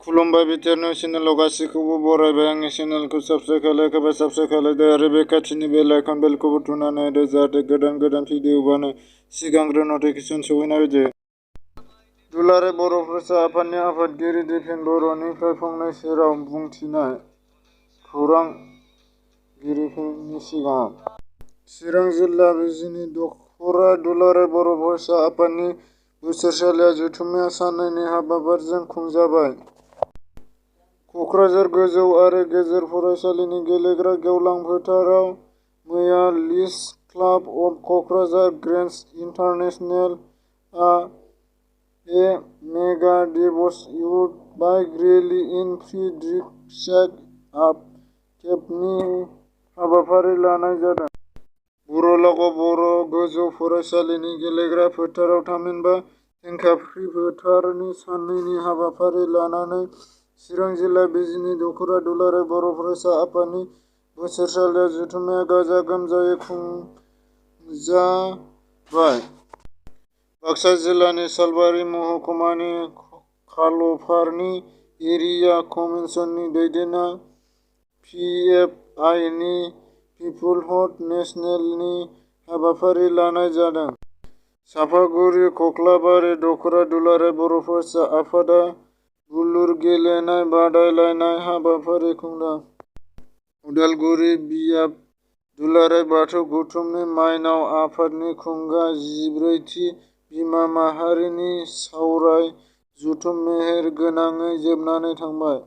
खुलुमबाय BTR news चेनेलाव गासैखौबो बरायबाय। आंनि चेनेलखौ साबस्क्राइब खालायाखैबा साबस्क्राइब खालामदो आरो बे खाथिनि बेल आइकन बेलखौबो थुनानै होदो जाहाथे गोदान भिडिअ बानो सिगांग्रो नटिफिकेसन सहैनाय बायदि। दुलाराय बर' फरायसा आफादनि आफादगिरि दिपेन बर'निफ्राय फंनैसो राव बुंथिनाय खौरांगिरिफोरनि सिगाङाव। चिरां जिल्ला बिजिनि दख'रा दुलाराय बर' फरायसा आफादनि बोसोरसालिया जथुम्माया साननैनि हाबाफारिजों खुंजाबाय। क'क्राझार गोजौ आरो गेजेर फरायसालिनि गेलेग्रा गेवलां फोथाराव मैया Lions club of Kokrajhar grand international आ ए मेगा दिवस youth bike rally in free drink आप केम्पनि हाबाफारि लानाय जादों। बर'लागाव बर' गोजौ फरायसालिनि गेलेग्रा फोथाराव थामहिनबा थेंफाख्रि फोथारनि साननैनि हाबाफारि लानानै चिरां जिल्ला बिजिनि दख'रा दुलाराय बर' फरायसा आफादनि बोसोरसालिया जथुम्माया गाजा गोमजायै खुंजाबाय। बाक्सा जिल्लानि सालबारि महकुमानि खालपारानि एरिया कमिसननि दैदेननाय PFI नि पिपलहुड नेसनेलनि हाबाफारि लानाय जादों। चापागुरि कक्लाबारि दख'रा दुलाराय बर' फरायसा आफादा बुलुर गेलेनाय बादायलायनाय हाबाफारि खुंदों। उदालगुरि बियाब दुलाराय बाथौ गौथुमनि माइनाव आफादनि खुंगा 14थि बिमा माहारिनि सावराय जथुम मेहेर गोनाङै जोबनानै थांबाय।